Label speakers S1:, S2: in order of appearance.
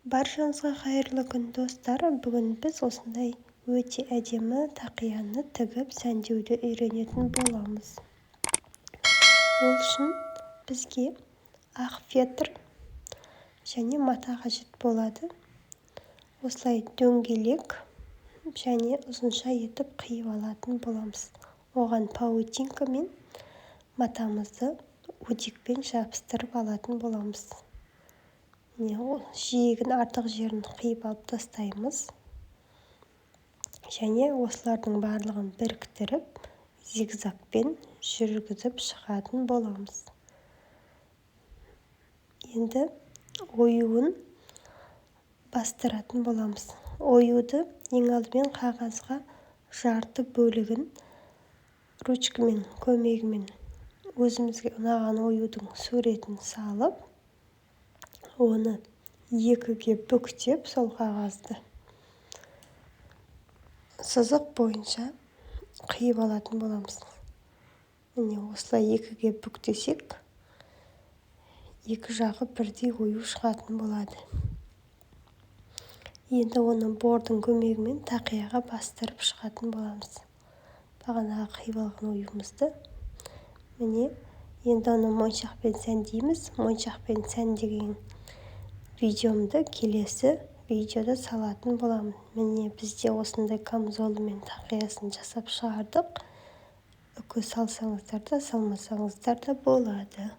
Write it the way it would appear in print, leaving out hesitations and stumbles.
S1: Баршаңызға қайырлы күн, достар! Бүгін біз осындай өте әдемі тақияны тігіп, сәндеуді үйренетін боламыз. Ол үшін бізге ақ фетр және мата қажет болады. Осылай дөңгелек және ұзынша етіп қиып алатын боламыз. Оған паутинка мен матамызды утюгпен жабыстырып алатын боламыз. Міне, жиегін, артық жерін қиып алып тастаймыз және осылардың барлығын біріктіріп, зигзагпен жүргізіп шығатын боламыз. Енді оюын бастыратын боламыз. Оюды ең алдымен қағазға жарты бөлігін ручкамен көмегімен өзімізге ұнаған оюдың суретін салып, оны екіге бүктеп, сол қағазды сызық бойынша қиып алатын боламыз. Міне, осылай екіге бүктесек, екі жағы бірдей ою шығатын болады. Енді оны бордың көмегімен тақияға бастырып шығатын боламыз, бағанағы қиып алған оюымызды. Міне, енді оны моншақпен сәндейміз. Моншақпен сәндеген видеомды келесі видеода салатын боламын. Міне, бізде осындай камзолы мен тақиясын жасап шығардық. Үкі салсаңыздар да, салмасаңыздар да болады.